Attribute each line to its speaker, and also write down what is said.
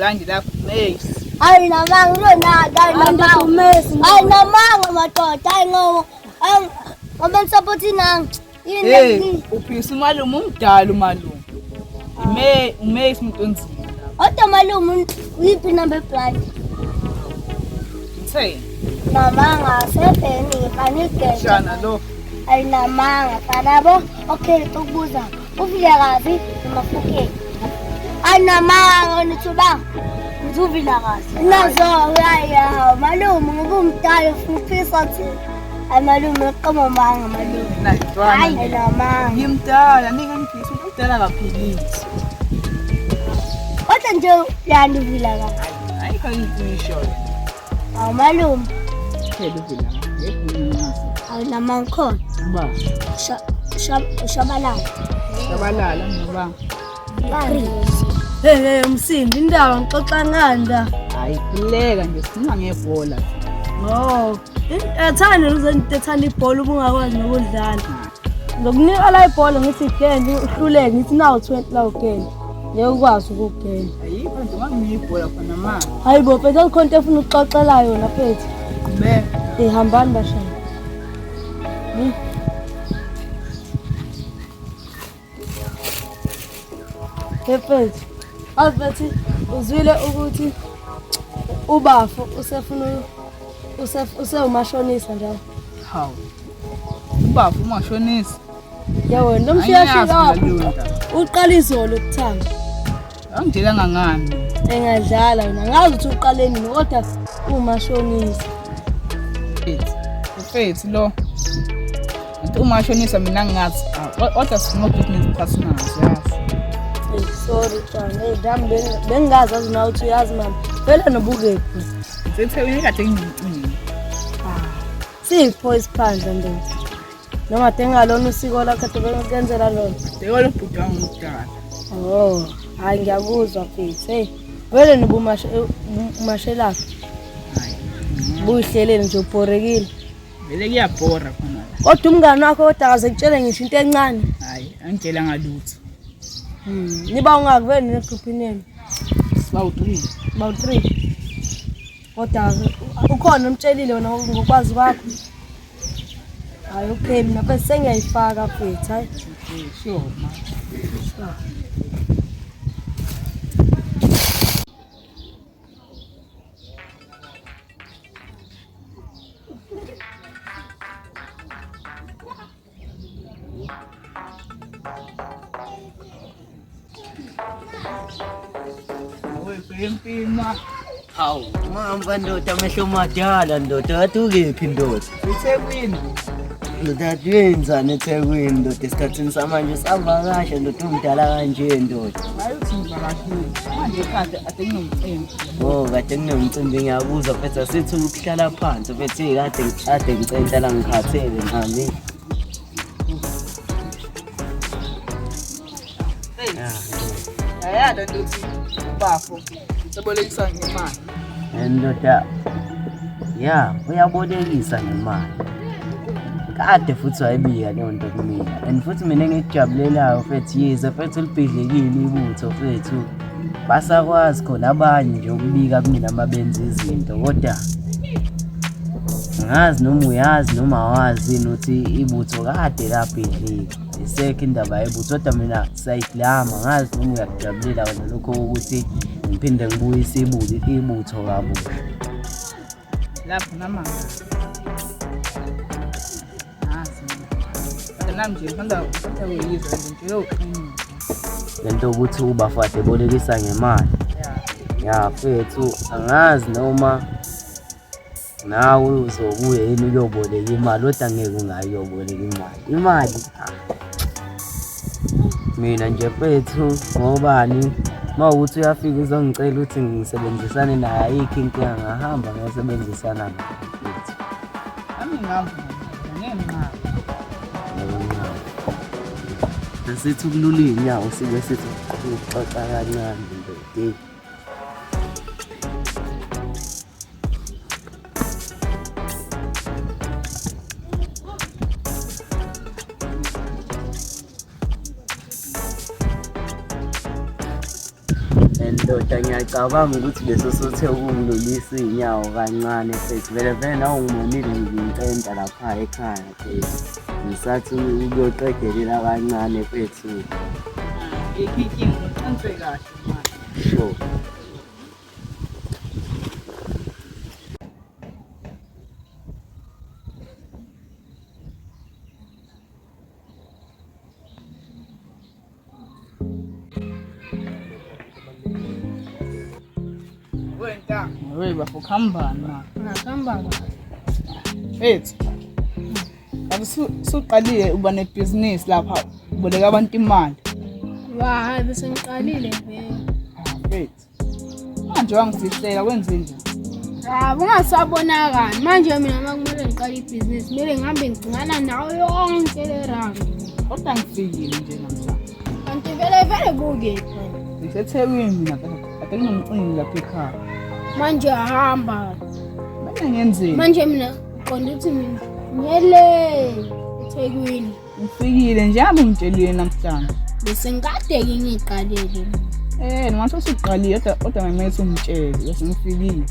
Speaker 1: blind lapho Mace.
Speaker 2: Hayi namanga ulonaka, hayi namanga. Hayi namanga madoda, hayi ngoba hayi ngoba nisapotha nami. Yini
Speaker 1: Hey,
Speaker 2: le?
Speaker 1: uphisa umalume umdala umalume. Ime uMace umuntu onzima.
Speaker 2: Kodwa malume uyiphi number blind?
Speaker 1: Ngitheni?
Speaker 2: Namanga sebheni ngifana
Speaker 1: Shana lo.
Speaker 2: Ayinamanga fana yabo. Okay, ukubuza. Uvilakazi noMafukeng. Ayinamanga nithuba. Ngithi uVilakazi. Nazo uyaya malume ngoba umdala ufuna ukuphisa thina. Hayi malume uqoma manga malume.
Speaker 1: Mina ngintwana.
Speaker 2: Hayi ayinamanga.
Speaker 1: Ngimdala ningangiphisi umuntu omdala akaphilisi.
Speaker 2: Kodwa nje yani uVilakazi.
Speaker 1: Ayikho into ishoyo.
Speaker 2: Awu malume
Speaker 1: Phela uVilakazi. Ngeke ngingazi.
Speaker 2: awunamanga khona.
Speaker 1: Ba,
Speaker 2: Shabalala.
Speaker 1: shabalala ngoba
Speaker 3: Hey hey umsimbi indaba ngixoxa ngani la?
Speaker 1: hayi khuleka nje sikhuluma ngebhola.
Speaker 3: Oh, ethanda uze ethanda ibhola uma ungakwazi nokudlala. Ngokunika la ibhola ngithi gende uhluleke ngithi nawu 20 la ugende. Ngeke ukwazi ukugenda.
Speaker 1: Ayikho nje manginika ibhola khona manje.
Speaker 3: Hayi bo mfethu akukho into efuna ukuxoxela yona mfethu.
Speaker 1: Qhubeka.
Speaker 3: Eh hambani bashana. Hey mfethu, azi mfethu uzwile ukuthi ubafo usefuna usewumashonisa njalo.
Speaker 1: Hawu. Ubaba umashonisa.
Speaker 3: Ya wena
Speaker 1: Angiyazi
Speaker 3: nomshiyashika
Speaker 1: mina leyo ndaba.
Speaker 3: uqala izolo ukuthanda.
Speaker 1: Angitshelanga ngani.
Speaker 3: Engadlala wena ngazi ukuthi uqale nini kodwa umashonisa.
Speaker 1: Mfethu. Mfethu lo. Kanti umashonisa mina ngingazi. Ah, kodwa sifuna business partners yazi.
Speaker 3: Hey, sorry Jana, hey dami bengingazi azi nawe ukuthi uyazi mama. Vele nobukephi?
Speaker 1: Ngisethekwini kade nginomcimbi.
Speaker 3: Sipho isiphandla ndoda. Noma dengalona usiko lakho kade bengikenzela lona.
Speaker 1: Bheka lo bhuti wami omdala.
Speaker 3: Oh, hayi ngiyakuzwa mfethu. Hey, vele nobumashelaphi.
Speaker 1: Hayi.
Speaker 3: Buyihlelele nje ubhorekile.
Speaker 1: Vele kuyabhora khona la.
Speaker 3: Kodwa umngani wakho kodwa akaze kutshele ngisho into encane.
Speaker 1: Hayi, angitshelanga lutho.
Speaker 3: Niba ungakuveli negruphini yenu.
Speaker 1: Sibawu-three.
Speaker 3: Bawu 3. Kodwa ukhona umtshelile wena ngokwazi kwakho. Hayi okay mina mfethu sengiyayifaka mfethu hayi.
Speaker 1: Okay, sure ma. Empima.
Speaker 4: Hawu, mamba ndoda amehlo madala ndoda, kade ukephi ndoda?
Speaker 1: Ethekwini.
Speaker 4: Ndoda kade uyenzani eThekwini ndoda esikhathini samanje usavakasha ndoda umdala kanje ndoda.
Speaker 1: Hayi uthi ngivakashile. Manje kade ade nginomcimbi.
Speaker 4: Oh, kade kunomcimbi ngiyakuzwa mfethu asithi ukuhlala phansi mfethu hey, kade kade ngicentela ngikhathele nami.
Speaker 1: Ayada nto uthi ubafo usebolekisa ngemali.
Speaker 4: Ndoda ya uyabolekisa ngemali. Kade futhi wayibika leyo nto kumina and futhi mina engikujabulelayo mfethu yize mfethu libhidlikile ibutho mfethu basakwazi khona abanye nje ukubika kumina uma benza izinto kodwa ngazi noma uyazi noma awazi yini ukuthi ibutho kade labhidlika isekho indaba yebutho kodwa mina sayidlama ngazi noma uyakujabulela wena lokho ukuthi ngiphinde ngibuyise ibutho kabusha.
Speaker 1: Lapho namanga. Ngazi mina. Kodwa nami nje ngisanda kuyizwa nje ngitshele uqiniso.
Speaker 4: Lento yokuthi ubafade ebolekisa ngemali.
Speaker 1: Ya.
Speaker 4: Ya mfethu angazi noma nawe uzobuya yini uyoboleka imali kodwa ngeke ungayi uyoboleka imali. Imali ah. Mina nje mfethu ngobani uma ukuthi uyafika uzongicela ukuthi ngisebenzisane naye ayikho inkinga ngahamba ngiyosebenzisana naye mfethu.
Speaker 1: Nami ngavuma ngenqaba.
Speaker 4: Ngiyabonga. Asithi ukulula iy'nyawo sibe sithi ukuxoxa kancane ndoda. Hey. Ndoda ngiyacabanga ukuthi leso sothe ukungilulisa iy'nyawo kancane mfethu. Vele vele nawe ungibonile ngintenta lapha ekhaya mfethu. Ngisathi ukuyoqedelela kancane mfethu.
Speaker 1: Ikhikinga uqinise kahle manje.
Speaker 4: Sure.
Speaker 1: Wewe bafo kuhambani ma.
Speaker 3: Ngihamba kahle.
Speaker 1: Mfethu. Kanti suqalile uba nebhizinisi lapha uboleka abantu imali.
Speaker 5: Wa hayi bese ngiqalile vele.
Speaker 1: Ah, Mfethu. Manje wangifihlela kwenze njani?
Speaker 5: Ah, bungasabonakali. Manje mina uma kumele ngiqale ibhizinisi kumele ngihambe ngicingana nawo yonke le round.
Speaker 1: Kodwa ngifikile nje namhlanje.
Speaker 5: Kanti vele vele kukephi?
Speaker 1: NgiseThekwini mina kade kunomcimbi lapha ekhaya.
Speaker 5: Manje hamba.
Speaker 1: Mina ngenzeni?
Speaker 5: Manje mina uqonda ukuthi mina ngiyele eThekwini.
Speaker 1: Ngifikile nje hamba ungitshelile namhlanje.
Speaker 5: Bese ngikade-ke ngiyiqalile mina.
Speaker 1: Eh, noma usuqalile kodwa kodwa ngamele ungitshele bese ngifikile.